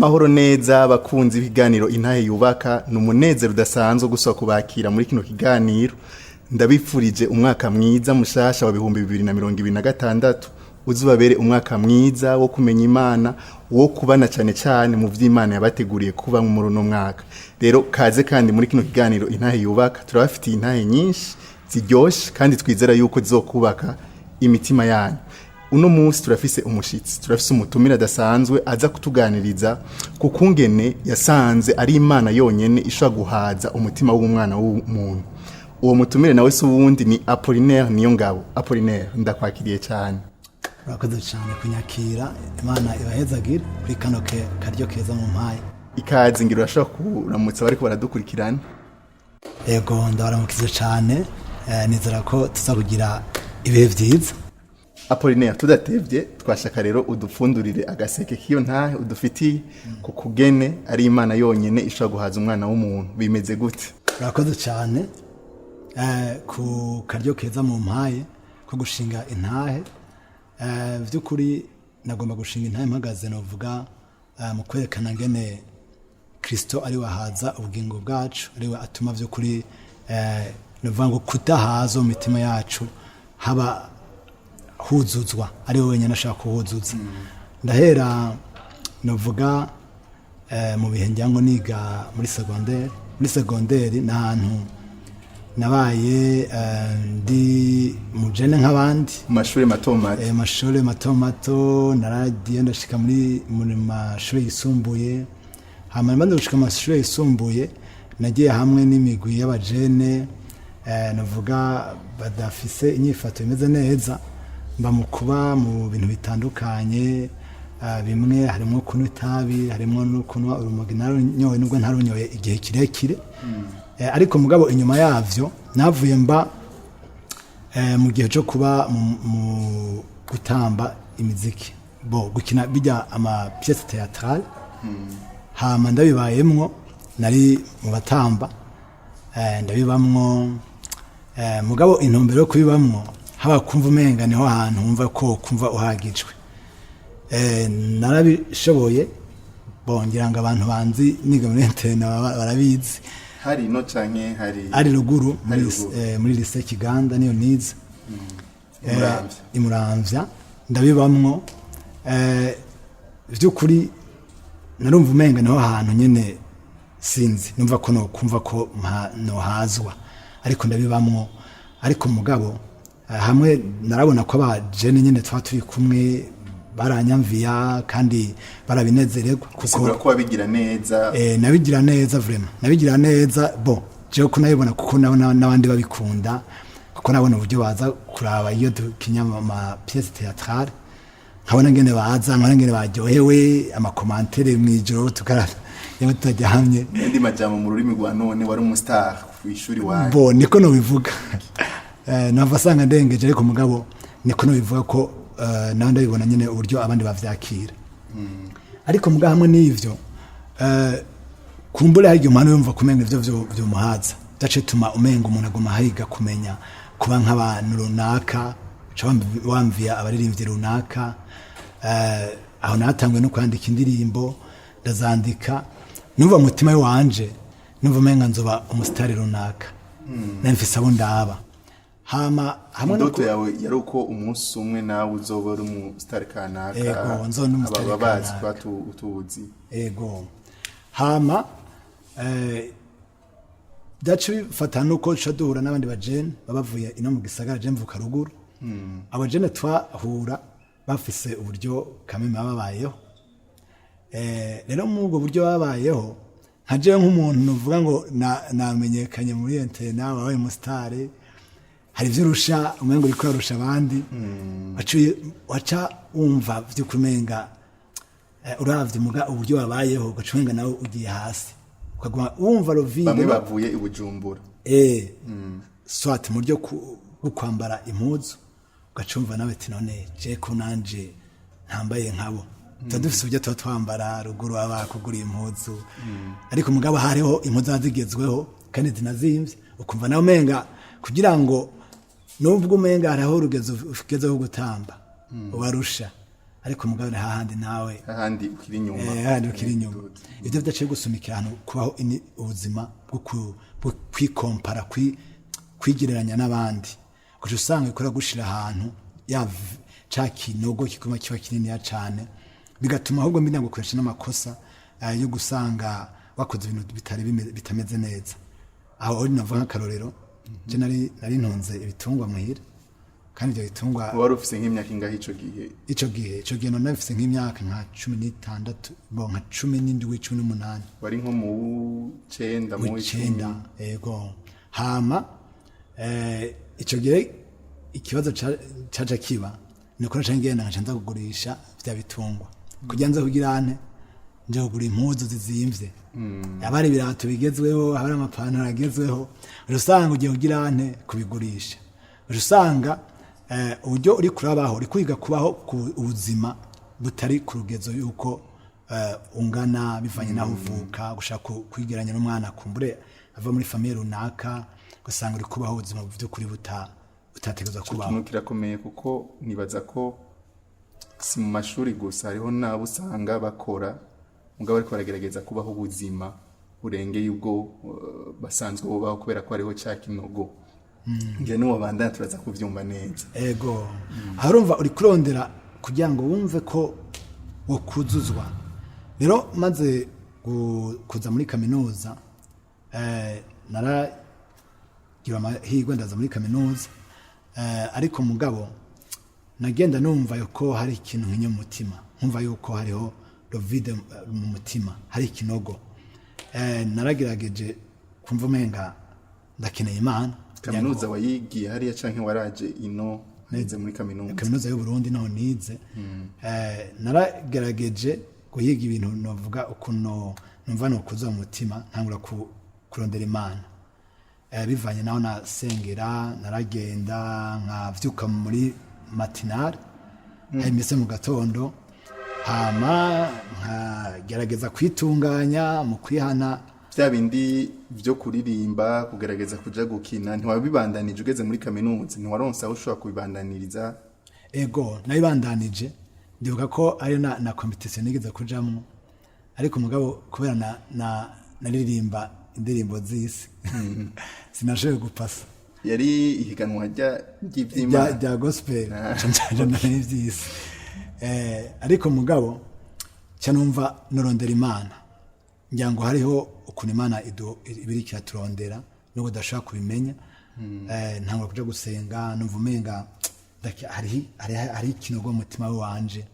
Amahoro neza, bakunzi b'ibiganiro Intahe Yubaka. Ni umunezero udasanzwe gusa kubakira muri kino kiganiro. Ndabifurije umwaka mwiza mushasha wa 2026. Uzubabere umwaka mwiza wo kumenya Imana, wo kubana cyane cyane mu vy'Imana yabateguriye kuba muri uno mwaka. Rero kaze kandi muri kino kiganiro Intahe Yubaka. Turabafitiye intahe nyinshi ziryoshe kandi twizera yuko zizokubaka imitima yanyu. Uno munsi turafise umushitsi, turafise umutumire adasanzwe aza kutuganiriza ku kungene yasanze ari Imana yonyene ishobora guhaza umutima w'umwana w'umuntu. Uwo mutumire nawe si uwundi, ni Apollinaire Niyongabo. Apollinaire, ndakwakiriye cyane. Urakoze cyane kunyakira. Imana ibahezagire kuri kano karyo keza mu mpaye. Ikaze. Ngira urashobora kuramutsa bariko baradukurikirana. Yego, ndabaramukize cyane. Nizera ko tuza kugira ibihe byiza. Apollinaire, tudatevye, twashaka rero udupfundurire agaseke k'iyo ntahe udufitiye ku kugene ari Imana yonyene ishobora guhaza umwana w'umuntu. Bimeze gute? Urakoze cyane ku karyo keza mu mpaye ko gushinga intahe. By'ukuri nagomba gushinga intahe mpagaze novuga mu kwerekana ngene Kristo ari we ahaza ubugingo bwacu, ari we atuma by'ukuri novuga ngo kudahaza mu mitima yacu haba huzuzwa, ari we wenyine ashaka kuhuzuza. Ndahera novuga mu bihe ngira ngo niga muri segonderi. Muri segonderi ni ahantu nabaye ndi mujene nk'abandi. Mu mashuri mato mato. Mashuri mato mato naragiye ndashika muri mashuri yisumbuye. Hama maze gushika mu mashuri yisumbuye, nagiye hamwe n'imigwi y'abajene navuga badafise inyifato imeze neza, mba mu kuba mu bintu bitandukanye. Bimwe harimo kunywa itabi, harimo no kunywa urumogi. Narunyoye, nubwo ntarunyoye igihe kirekire. Ariko mugabo inyuma yavyo navuye mba mu gihe cyo kuba mu gutamba imiziki, bo gukina bijya ama pièces théâtrales. Hama ndabibayemwo, nari mu batamba, ndabibamwo. Mugabo intumbero yo kubibamwo haba kumva umenga niho hantu wumva ko kumva uhagijwe. Narabishoboye bongera ngo abantu banzi niga muri internat barabizi. Hari no canke hari? Ari ruguru muri Hari ruguru. Muri lycée Kiganda niyo nize. Muramvya. Imuramvya ndabibamwo. By'ukuri narumva umenga niho hantu nyene, sinzi, numva ko no kumva ko nohazwa, ariko ndabibamwo. Ariko mugabo hamwe narabona ko abajene nyene twa turi kumwe baranyamviya kandi barabinezererwa kuko Sigura ko wabigira neza. Nabigira neza, vraiment nabigira neza. Bon, jewe ko nabibona kuko nabona n'abandi babikunda, kuko nabona uburyo baza kuraba iyo dukinya ama pièces théâtrales, nkabona ngene baza, nkabona ngene baryohewe, ama commentaires mw'ijoro tukara iyo tutaryamye. Andi majambo, mu rurimi rwa none, wari umu star kw'ishuri wawe. Bo niko nobivuga. Nava asanga ndengeje, ariko mugabo niko nobivuga ko nawe ndabibona nyene uburyo abandi bavyakira. Ariko mugabo hamwe n'ivyo, kumbura hari igihe umwana yumva kumenga ivyo vyomuhaza, vyace tuma umenga umuntu aguma ahiga kumenya kuba nk'abantu runaka, uca wamviya abaririmbyi runaka. Aho natanguye no kwandika indirimbo, ndazandika, numva mu mutima wanje numva umenga nzoba umusitari runaka, nari mfise abo ndaba. Hama hamwe no Indoto yawe yari uko umunsi umwe nawe uzoba uri umusitari kanaka? Ego, nzoba ndi umusitari Ababa bazi kanaka. kuba utuzi. Ego. Hama byaca bifata nuko duca duhura n'abandi bajene baba bavuye ino mu gisagara, je mvuka ruguru. Abajene twahura bafise uburyo kameme baba babayeho. Rero muri ubwo buryo babayeho, nka jewe nk'umuntu nuvuga ngo namenyekanye muri internat, wabaye umusitari, hari ivyo urusha, umengo uriko urarusha abandi. Waca wumva vy'ukumenga uravye muga uburyo babayeho, ugaca umenga nawe ugiye hasi, ukaguma wumva le vide. Bamwe bavuye i Bujumbura. Soit mu buryo bwo kwambara impuzu, ugaca wumva nawe ati: "None je ko nanje ntambaye nkabo?" Tuba dufise uburyo tuba twambara ruguru, baba bakuguriye impuzu, ariko mugabo hariho impuzu ziba zigezweho kandi zinazimvye, ukumva nawe umenga kugira ngo nubwo umenga hariho urugezo ugezeho gutamba ubarusha. Ariko mugabo ni hahandi nawe Hahandi ukiri inyuma. Hahandi ukiri inyuma. Ivyo bidaciye gusumikira ahantu kubaho ini ubuzima bwo kwikompara, kwigereranya n'abandi, ugaca usanga bikora gushira ahantu ya ca kinogo kiguma kiba kininiya cane, bigatuma ahubwo mbina gukoresha n'amakosa yo gusanga wakoze ibintu bitari bitameze neza. Aho uri navuga nk'akarorero, je nari ntunze ibitungwa muhira, kandi ivyo bitungwa Wari ufise nk'imyaka ingahe ico gihe? Ico gihe none mfise nk'imyaka nka 16, bo nka 17, 18. Wari nko mu cenda, mu W'icenda, yego. Hama ico gihe ikibazo caca kiba ni uko naca ngenda nkaca nza kugurisha vya bitungwa kugira nze kugira ante nje kugura impuzu zizimvye, haba hari ibirato bigezweho, haba hari amapantaro agezweho. Uca usanga ugiye kugira ante kubigurisha, uca usanga uburyo uri kurabaho, uri kwiga kubaho ku ubuzima butari ku rugezo yuko ungana bivanye n'aho uvuka, gushaka kwigeranya n'umwana kumbure ava muri famille runaka, ugasanga uri kubaho ubuzima by'ukuri butategerezwa kubaho. Ikintu kirakomeye, kuko nibaza ko si mu mashuri gusa, hariho n'abo usanga bakora mugabo ariko baragerageza kubaho ubuzima burengeye ubwo basanzwe bubaho, kubera ko hariho ca kinogo. Nge n'uwo bandana turaza kuvyumva neza. Ego, aho urumva uri kurondera kugira ngo wumve ko wokuzuzwa. Rero maze kuza muri kaminuza, naragira amahirwe ndaza muri kaminuza, ariko mugabo nagenda numva yuko hari ikintu nkinye mu mutima, nkumva yuko hariho le vide mu mutima, hari ikinogo. Naragerageje kumva umenga ndakeneye Imana. Kaminuza wayigiye hariya canke waraje ino nize muri kaminuza? Kaminuza y'u Burundi naho nize. Naragerageje guhiga ibintu novuga ukuntu numva nokuza mu mutima, ntangura kurondera Imana. Bivanye naho nasengera, naragenda nkavyuka muri matinale, hari imise mu gatondo, hama nkagerageza kwitunganya mu kwihana. Vya bindi vyo kuririmba, kugerageza kuja gukina, ntiwabibandanije ugeze muri kaminuza? Ntiwaronse aho ushobora kubibandaniriza? Ego, nabibandanije. Ndibuka ko ari na competition nigeze kujamwo, ariko mugabo kubera na naririmba indirimbo z'isi, sinashoboye gupasa. Yari ihiganwa ry'ivy'Imana? Rya gospel, nca n'ivy'isi. Ariko mugabo ca numva norondera Imana, ngira ngo hariho ukuntu Imana ibiriko iraturondera nubwo udashobora kubimenya. Ntangura kuja gusenga, numva umenga hariho ikinogo mu mutima wanje.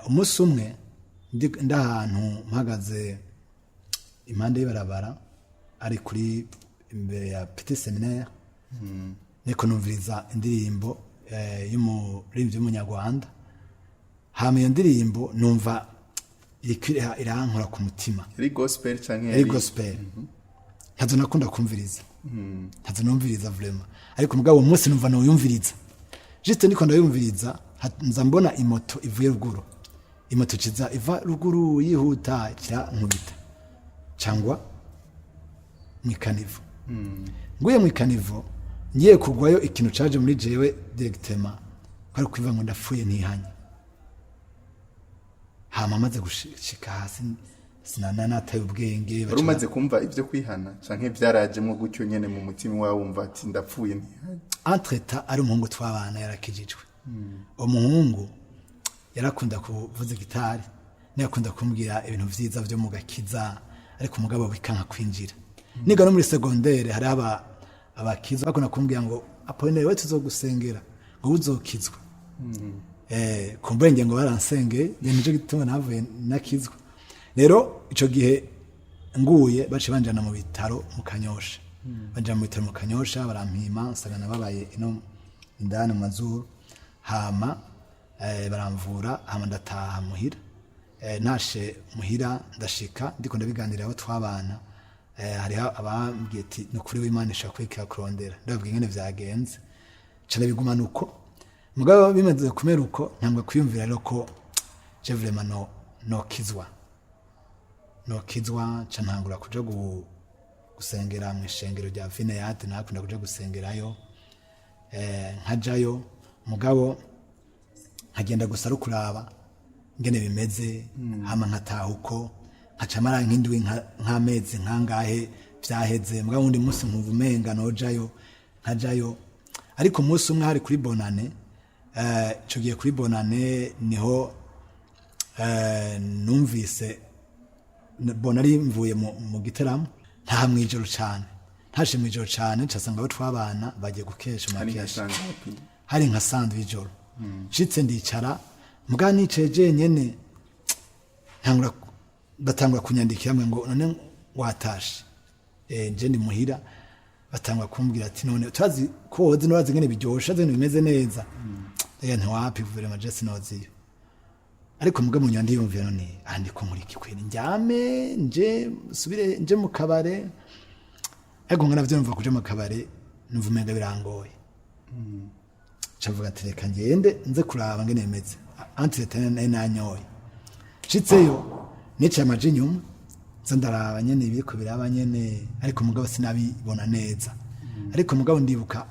Umunsi umwe ndi ahantu mpagaze impande y'ibarabara, ari kuri imbere ya Petit Séminaire, niko numviriza indirimbo y'umuririmbyi w'umunyarwanda. Hama iyo ndirimbo numva iriko irankora ku mutima. Yari gospel canke? Yari gospel. Ntazo nakunda kumviriza, ntazo numviriza vraiment, ariko mugabo uwo munsi numva noyumviriza. Juste ndiko ndayumviriza, nza mbona imoto ivuye ruguru, imoto ciza iva ruguru yihuta, kira nkubita cyangwa mw'i caniveau. Nguye mw'i caniveau, ngiye kugwayo, ikintu caje muri jewe directement kwari kuvuga ngo ndapfuye ntihanye. Hama maze gushika hasi, sinana nataye ubwenge. Wari umaze kumva ivyo kwihana canke vyarajemwo gutyo nyene mu mutima wawe, wumva ati ndapfuye ntihanye? Entre-temps ari umuhungu twabana yarakijijwe. Umuhungu yarakunda kuvuza gitari, yakunda kumbwira ibintu vyiza vyo mu gakiza, ariko umugabo bikanka kwinjira. Niga no muri secondaire, hari aba abakiza bakunda kumbwira ngo Apollinaire we tuzogusengera ngo uzokizwa. Kumbure nge ngo baransengeye, nico gituma navuye nakizwa. Rero ico gihe nguye, baciye banjana mu bitaro mu Kanyosha. Banjana mu bitaro mu Kanyosha, barampima, nsanga nababaye ino indani mu mazuru. Hama baramvura, hama ndataha muhira. Ntashe muhira, ndashika ndiko ndabiganira abo twabana. Hariho abambwiye ati ni ukuri w'Imana ishobora kwikira kurondera. Ndababwira ingene vyagenze, ca ndabigumana uko. Mugabo bimaze kumera uko, ntangwa kwiyumvira rero ko je vraiment no nokizwa nokizwa. Ca ntangura kuja gusengera mu ishengero rya Vineyard. Nakunda kuja gusengerayo, nkajayo, mugabo Nkagenda gusa ari ukuraba ngene bimeze, hama nkataha uko, nkaca mara nk'indwi, nk'amezi nkangahe vyaheze. Mugabo wundi munsi nkumva umenga nojayo, nkajayo. Ariko umunsi umwe hari kuri Bonane, ico gihe kuri Bonane niho numvise bona ari mvuye mu giteramo, ntaha mw'ijoro cane. Ntashe mw'ijoro cane, ncasanga abo twabana bagiye gukesha mu Hari nka makesha. sangapi? Hari nka sandwi ijoro. Nshitse ndicara, mbwa nicaye jenyene, ntangura batangura kunyandikira hamwe ngo: "None watashe?" Nje ndi muhira. Batangura kumbwira ati: "None turazi ko wozi, nurazi ngene biryoshe, azi ibintu bimeze neza." Ntiwapi, vraiment je sinoziyo. Ariko muga mu nyandi yumvira: none aha ndiko nkora iki kweri? Njyame, nje subire nje mu kabare? Ariko nga navyo numva kuja mu kabare, numva umenga birangoye. Cavuga ati: "Reka ngende nze kuraba ngene bimeze." Entre-temps nari nanyoye. Nshitseyo nicaye amaje inyuma, nza ndaraba nyene ibiriko biraba nyene, ariko mugabo sinabibona neza. Ariko mugabo ndibuka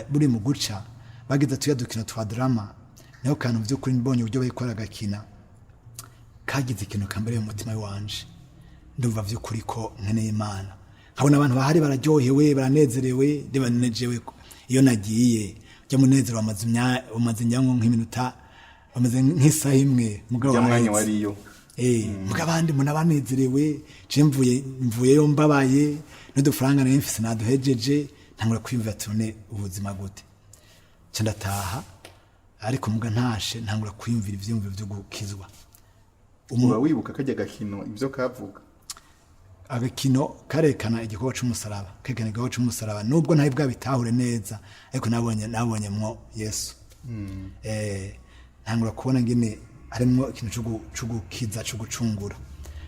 buri mu guca bagize tuya dukino twa drama, niho kantu vy'ukuri mbonye uburyo bariko baragakina, kagize ikintu kambereye mu mutima wanje. Ndumva vy'ukuri ko nkeneye Imana. Nkabona abantu bahari bararyohewe, baranezerewe, reba nejewe iyo nagiye ujya munezero wamaze nyango nk'iminota, wamaze nk'isaha imwe, mugabo Ujya mwanya waheze. Wariyo. Muga abandi mbona banezerewe, je mvuyeyo mbabaye, n'udufaranga nari mfise naduhejeje. Ntangura kwiyumvira ati: "None ubuzima gute?" Nca ndataha, ariko muga ntashe ntangura kwiyumvira ivyiyumviro vyo gukizwa. Uba wibuka kajya gakino ibyo kavuga? Agakino karekana igikorwa c'umusaraba, kerekana igikorwa c'umusaraba. Nubwo ntari bwabitahure neza, ariko nabonyemwo Yesu. Ntangura kubona ngene harimwo ikintu co gukiza, co gucungura.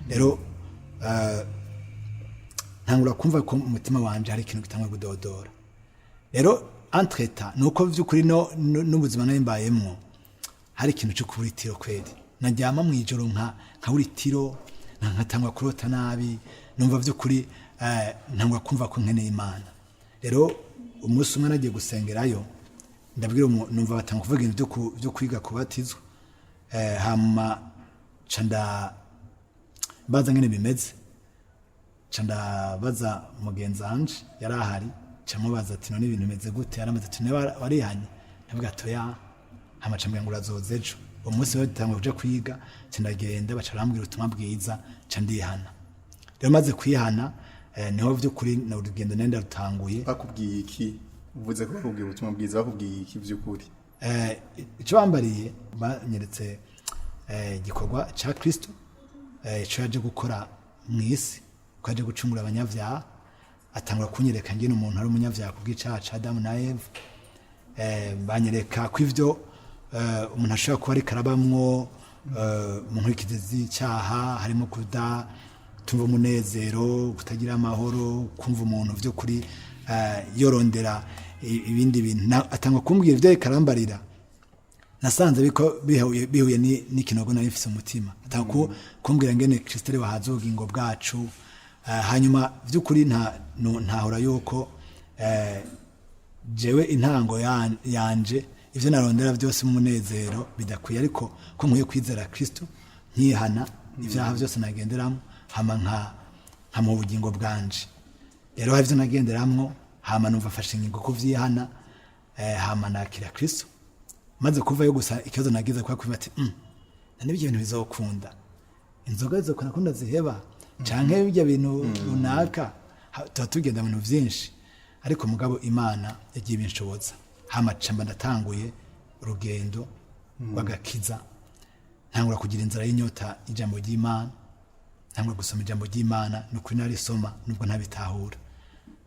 Rero ntangura kumva ko mu mutima wanje hari ikintu gitangwa kudodora. Rero entre-temps nuko vy'ukuri n'ubuzima nari mbayemwo, hari ikintu cyo kubura itiro kweri. Naryama mu ijoro nkabura itiro, nkatangwa kurota nabi. Numva vy'ukuri ntangwa kumva ko nkeneye Imana. Rero umunsi umwe nagiye gusengerayo, ndabwira numva batanga kuvuga ibintu vyo kwiga kubatizwa, hama ca ndabaza ngene bimeze. Ca ndabaza mugenzi wanje yari ahari, ca mubaza ati: "None ibintu bimeze gute?" Yaramaze ati: "Niba warihanye?" Ndavuga ati: "Oya." Hama ca mbwira ngo: "Urazoza ejo." Uwo munsi batangwa kuja kwiga, ca ndagenda, baca barambwira ubutumwa bwiza, ca ndihana. Rero maze kwihana, niho vy'ukuri na urugendo nari ndarutanguye. Bakubwiye iki? Uvuze ko bakubwiye ubutumwa bwiza, bakubwiye iki by'ukuri? Ico bambariye, banyeretse igikorwa ca Kristo, ico yaje gukora mw'isi, ko yaje gucungura abanyavyaha. Atangura kunyereka ngene umuntu ari umunyavyaha kubw'icaha ca Adamu na Eva. Banyereka ko ivyo umuntu ashobora kuba ariko arabamwo mu nkurikizi z'icyaha, harimo kuda tumva umunezero, kutagira amahoro, kumva umuntu vy'ukuri yorondera ibindi bintu. Atangwa kumbwira ivyo ariko arambarira, nasanze biko bihuye n'ikinogo nari mfise umutima. Atangwa kumbwira ngene Kristo ari wahaza ubugingo bwacu. Hanyuma vy'ukuri nta ntahura yuko jewe intango yanje ivyo narondera byose mu munezero bidakwiye, ariko ko nkwiye kwizera Kristo, nkihana ivyaha byose nagenderamo, hama nka mu bugingo bwanje. Rero hari ivyo nagenderamwo, hama numva afashe ingingo kuvyihana, hama nakira Kristo. Maze kuvayo gusa, ikibazo nagize kwa kuvuga ati: "None ibyo bintu bizokunda? Inzoga zizokunda ko ndaziheba, canke bijya bintu runaka?" Tuba tugenda mu bintu vyinshi, ariko mugabo Imana yagiye ibinshoboza. Hama ca mba ndatanguye urugendo rw'agakiza. Ntangura kugira inzara y'inyota y'ijambo ry'Imana, ntangura gusoma ijambo ry'Imana. Ni ukuri narisoma nubwo ntabitahura.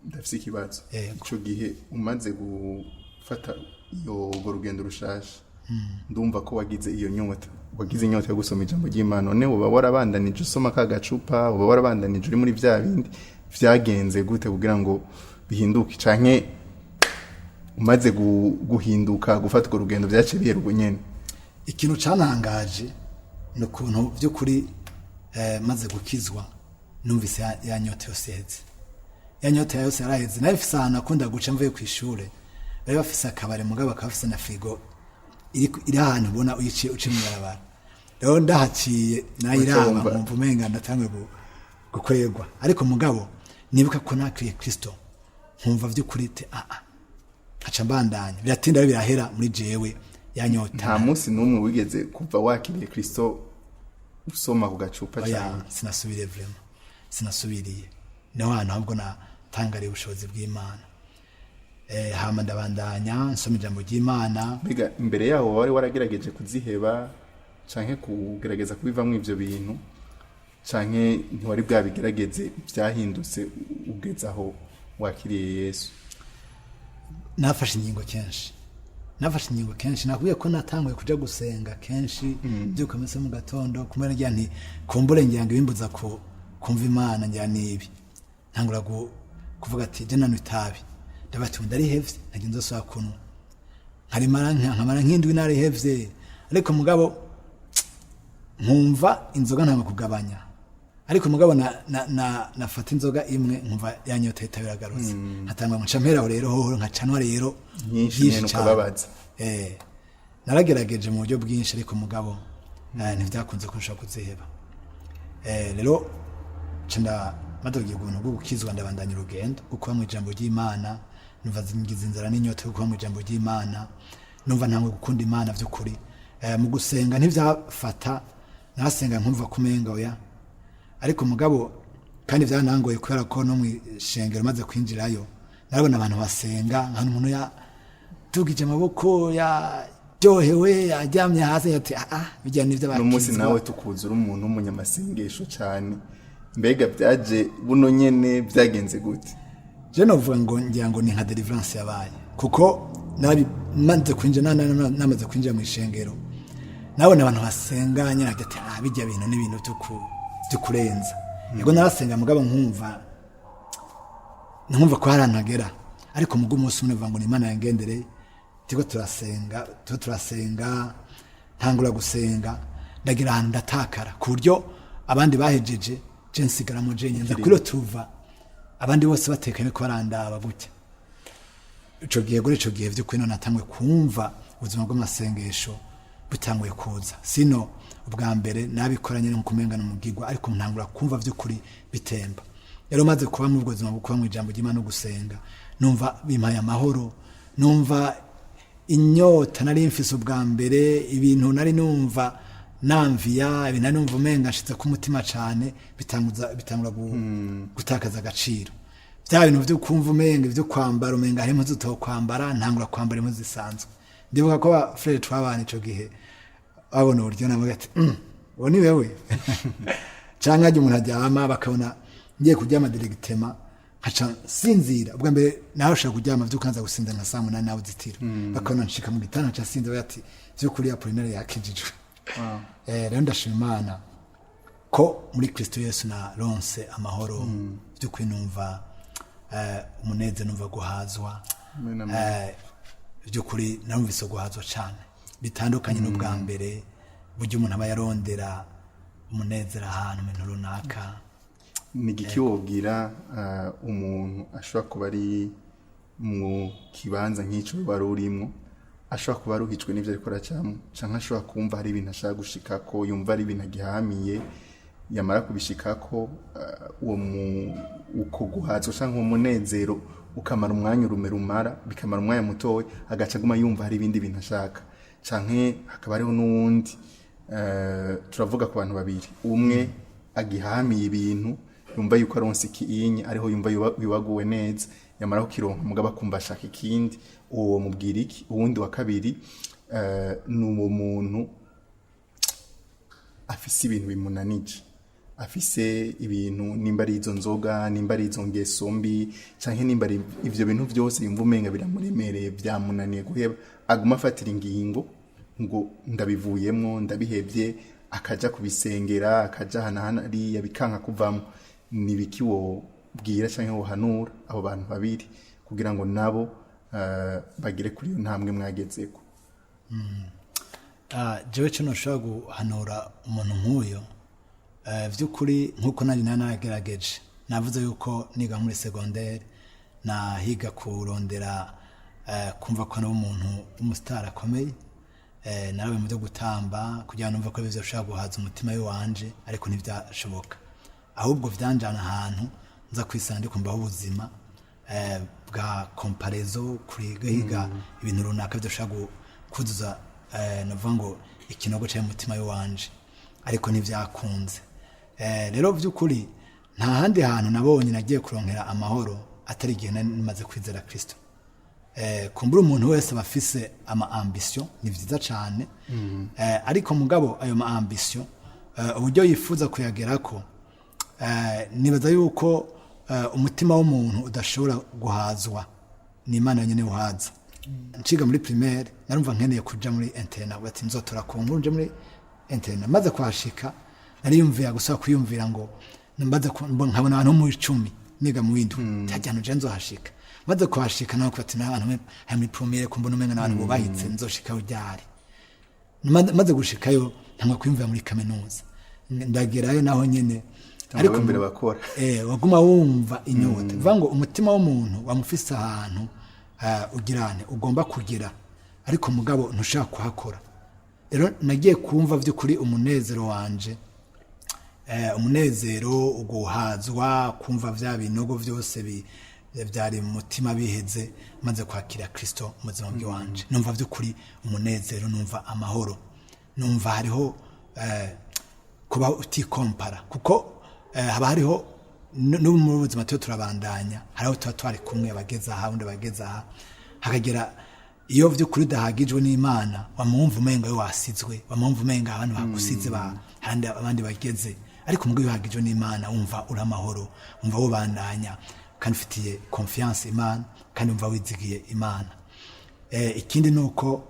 Ndafise ikibazo. Yego. Ico gihe umaze gufata iyo urwo rugendo rushasha, ndumva ko wagize iyo nyota, wagize inyota yo gusoma ijambo ry'Imana. None uba warabandanije usoma ka gacupa, uba warabandanije uri muri vya bindi? Vyagenze gute kugira ngo bihinduke? Canke umaze guhinduka, gufata urwo rugendo, vyaciye bihera ubwo nyene? Ikintu cantangaje ni ukuntu by'ukuri maze gukizwa numvise ya nyota yose iheze, ya nyota yose yaraheze. Nari mfise ahantu akunda guca mvuye ku ishure, bari bafise akabare, mugabo bakaba bafise na frigo. iri ahantu ubona uyiciye uciye mu barabara. Rero ndahaciye nayiraba Ucumva. nkumva umenga ndatanguye gukwegwa, ariko mugabo nibuka ko nakiriye Kristo, nkumva vy'ukuri te aa nkaca mbandanya, biratinda rero birahera muri jewe yanyota. Nta munsi n'umwe wigeze kuva wakiriye Kristo usoma ku gacupa? Oya. Cyane. Sinasubiriye vraiment, sinasubiriye. Niho hantu ahubwo natangariye ubushobozi bw'Imana. Hama ndabandanya nsoma ijambo ry'Imana. Mbega imbere yaho wari waragerageje kuziheba canke kugerageza kubivamwo ivyo bintu, canke ntiwari bwabigerageze, byahindutse ugeze aho wakiriye Yesu? Nafashe ingingo kenshi, nafashe ingingo kenshi. Nakubwiye ko natanguye kuja gusenga kenshi, byuka mese mu gatondo kumbe ngira nti kumbure ngira ngo ibimbuza ku kumva Imana ngira nibi. Ntangura kuvuga ati je nanywa itabi, ndabati ndarihevye, ntajya nzosubira kunywa. Nkarimara nkamara nk'indwi narihevye, ariko mugabo nkumva inzoga ntanga kugabanya, ariko mugabo nafata inzoga imwe nkumva yanyota ihita biragarutse, nkatangura nca mperaho rero hoho nkacanwa rero nyinshi byinshi nyene cane. Ukababaza. Naragerageje mu buryo bwinshi, ariko mugabo ntivyakunze ko nshobora kuziheba. Rero nca maze kugira ubuntu bwo gukizwa, ndabandanya urugendo rwo kuba mu ijambo ry'Imana. Numva ngize inzara n'inyota yo kuba mu ijambo ry'Imana, numva ntangwe gukunda Imana vy'ukuri. Mu gusenga ntivyafata, nasenga nkumva kumenga oya, ariko mugabo kandi byaranangoye kubera ko no mu ishengero maze kwinjirayo narabona abantu basenga nka umuntu yadugije amaboko, yaryohewe, aryamye hasi, ati ah, bijya n'ibyo N'umunsi bakizwa. Nawe tukuzura umuntu w'umunyamasengesho cyane, mbega byaje buno nyene, byagenze gute? Je novuga ngo ngira ngo ni nka deliverance yabaye, kuko maze kwinjira namaze kwinjira mu ishengero nabona abantu basenga nyine ati ah, bijya bintu n'ibintu byo kurenza. Yego, narasenga mugabo nkumva ko hari ahantu hagera, ariko mugo umunsi umwe uvuga ngo ni Imana yangendereye, turiko turasenga, ntangura gusenga, ndagira ahantu ndatakara ku buryo abandi bahejeje, je nsigaramo jenyine, nza kuri tuva abandi bose batekanye ko barandaba gutya. Ico gihe, kuri ico gihe vy'ukuri none natanguye kumva ubuzima bw'amasengesho butanguye kuza. Sino ubwa mbere nabikoranye nko kumenga n'umugigwa, ariko ntangura kumva vy'ukuri bitemba. Rero maze kuba mu buzima bwo kuba mu ijambo ry'Imana no gusenga, numva bimpaye amahoro, numva inyota nari mfise ubwa mbere, ibintu nari numva namviya, ibintu nari numva umenga nshitse ku mutima cane, bitangura gutakaza agaciro. Bya bintu byo kumva umenga ibyo kwambara, umenga hari impuzu utokwambara, ntangura kwambara impuzu zisanzwe. Ndibuka ko ba frère twabana ico gihe babona uburyo navuga ati uwo ni wewe?" Canke hajya umuntu aryama bakabona ngiye kuryama directement nkaca nsinzira. Ubwa mbere nawe ushobora kuryama vyuka nza gusinzira nka saa 8 nawe uzitira, bakabona nshika mu gitanda nkaca nsinzira, bati vy'ukuri Apollinaire yakijijwe. Rero ndashima Imana ko muri Kristo Yesu naronse amahoro by'ukuri, numva umunezero, numva guhazwa. Amen, amen. By'ukuri narumvise guhazwa cyane bitandukanye n'ubwa mbere, burya umuntu aba yarondera umunezero ahantu mu bintu runaka. Ni igiki wobwira umuntu ashobora kuba ari mu kibanza nk'icyo wari urimo, ashobora kuba aruhijwe n'ibyo ariko aracamo, canke ashobora kumva hari ibintu ashaka gushikako, yumva ari ibintu agihamiye, yamara kubishikako uwo uko guhazwa canke uwo munezero ukamara umwanya urume rumara, bikamara umwanya mutoya, agaca aguma yumva hari ibindi bintu ashaka? Canke hakaba hariho n'uwundi, turavuga ku bantu babiri: umwe agihamiye ibintu, yumva yuko aronse ikinyi ariho yumva yubaguwe neza, yamara kukironka mugabo akumva ashaka ikindi, uwo mubwira iki? Uwundi wa kabiri ni uwo muntu afise ibintu bimunanije, afise ibintu, nimba ari izo nzoga, nimba ari izo ngeso mbi, canke nimba ari ivyo bintu vyose yumva umenga biramuremereye, vyamunaniye guheba, aguma afatira ingingo ngo ndabivuyemwo, ndabihevye, akaja kubisengera, akaja hana hariya, bikanka kuvamwo. Ni biki wobwira canke wohanura abo bantu babiri kugira ngo nabo bagere kuri iyo ntambwe mwagezeko? Jewe cyo ntushobora guhanura umuntu nk'uyo, vy'ukuri nk'uko nari nagerageje, navuze yuko niga muri secondaire nahiga kurondera kumva ko ari umuntu w'umusitari akomeye. Narabaye mu byo gutamba kugira ngo numve ko bizoshobora guhaza umutima w'iwanje, ariko ntibyashoboka. Ahubwo vyanjana ahantu nza kwisanga ndiko mbaho ubuzima bwa comparaison, kuriga ibintu runaka bidashobora kuzuza, navuga ngo ikinogo cari mu mutima w'iwanje, ariko ntibyakunze. Rero by'ukuri nta handi hantu nabonye nagiye kuronkera amahoro atari igihe nari maze kwizera Kristo. Kumbura umuntu wese aba afise ama ambition, ni vyiza cane, ariko mugabo ayo ma ambition, uburyo yifuza kuyagerako, nibaza yuko umutima w'umuntu udashobora guhazwa, ni Imana yonyene uhaza. Nciga muri primaire narumva nkeneye kuja muri internat, bati nzotora ku nkuru nje muri internat. Maze kuhashika nariyumvira gusa kwiyumvira ngo mbaze nkabona abantu bo mu 10 niga mu w'indwi, cyajya nje nzohashika. Maze kuhashika naho kubati n'abantu hari muri première, kumbona umenga n'abantu bubahitse, nzoshikayo ryari? Maze gushikayo ntangwa kwiyumvira muri kaminuza, ndagerayo naho nyene. Ariko wiyumvira bakora. Waguma wumva inyota. Bivuga ngo umutima w'umuntu wamufise ahantu, ugirane ugomba kugera, ariko mugabo ntushaka kuhakora. Rero nagiye kumva by'ukuri umunezero wanje, umunezero uguhazwa, kumva vya binogo vyose byari mu mutima biheze maze kwakira Kristo mu buzima bw'iwanje. Numva by'ukuri umunezero, numva amahoro, numva hariho kuba utikompara, kuko haba hariho n'ubu mu buzima tuba turabandanya, hariho tuba twari kumwe abageze aha, undi abageze aha, hakagera iyo by'ukuri udahagijwe n'Imana, wamwumva umenga we wasizwe, wamwumva umenga abantu bagusize, handi abandi bageze. Ariko mugabo iyo uhagijwe n'Imana wumva uri amahoro, wumva wubandanya kandi ufitiye confiance Imana, kandi wumva wizigiye Imana. Ikindi ni uko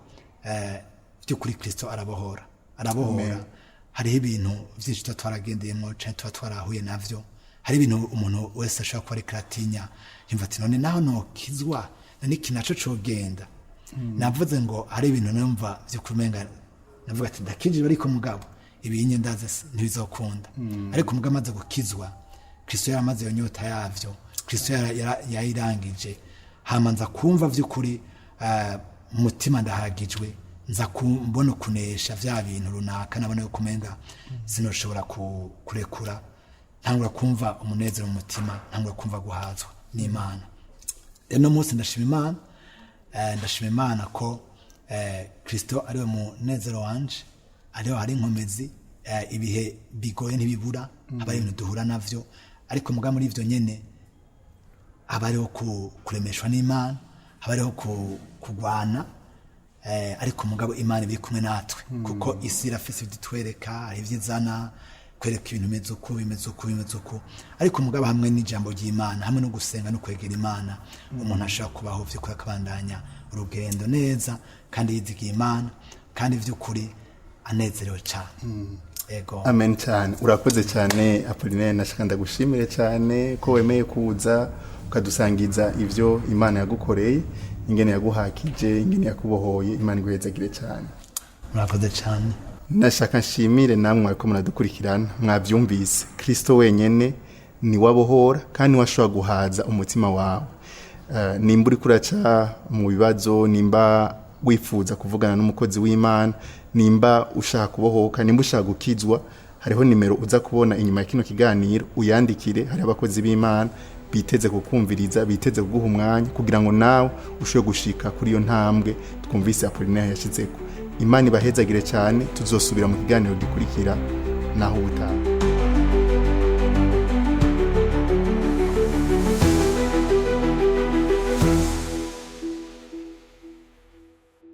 by'ukuri Kristo arabohora, arabohora. Hariho ibintu byinshi tuba twaragendeyemo canke tuba twarahuye navyo. Hari ibintu umuntu wese ashobora kuba ariko aratinya, yumva ati none naho nokizwa, none iki naco cogenda? Navuze ngo hari ibintu numva vy'ukuri umenga navuga ati ndakijijwe, ariko mugabo ibinye ndaze ntibizokunda. Ariko mugabo amaze gukizwa, Kristo yaramaze iyo nyota yavyo, Kristo yayirangije. Hama nza kumva vy'ukuri mu mutima ndahagijwe, nza mbona kunesha vya bintu runaka nabona yuko umenga sinoshobora kurekura. Ntangura kumva umunezero mu mutima, ntangura kumva guhazwa n'Imana. Rero no munsi ndashima Imana, ndashima Imana ko Kristo ariwe munezero wanje, ariho hari inkomezi. Ibihe bigoye ntibibura, haba hari ibintu duhura navyo, ariko muga muri ivyo nyene haba hariho kuremeshwa n'Imana, haba hariho kugwana, ariko mugabo Imana iba iri kumwe natwe, kuko isi irafise ibyo itwereka, hari ibyo izana kwereka ibintu bimeze uku, bimeze uku, bimeze uku, ariko mugabo hamwe n'ijambo ry'Imana, hamwe no gusenga no kwegera Imana, umuntu ashobora kubaho vy'ukuri akabandanya urugendo neza kandi yizigiye Imana kandi vy'ukuri anezerewe cane. Ego. Amen cyane. Urakoze cyane, Apollinaire. Nashaka ndagushimire cyane ko wemeye kuza ukadusangiza ivyo Imana yagukoreye, ingene yaguhakije, ingene yakubohoye. Imana iguhezagire cyane. Murakoze cane. Nashaka nshimire namwe ariko muradukurikirana. Mwabyumvise, Kristo wenyene ni wabohora kandi niwe ashobora guhaza umutima wawe. Nimba uriko uraca mu bibazo, nimba wifuza kuvugana n'umukozi w'Imana, nimba ushaka kubohoka, nimba ushaka gukizwa, hariho nimero uza kubona inyuma ya kino kiganiro, uyandikire. Hari abakozi b'Imana biteze kukumviriza, biteze kuguha umwanya kugira ngo nawe ushobore gushika kuri iyo ntambwe twumvise Apollinaire yashizeko. Imana ibahezagire cyane. Tuzosubira mu kiganiro gikurikira. Naho ubutaha.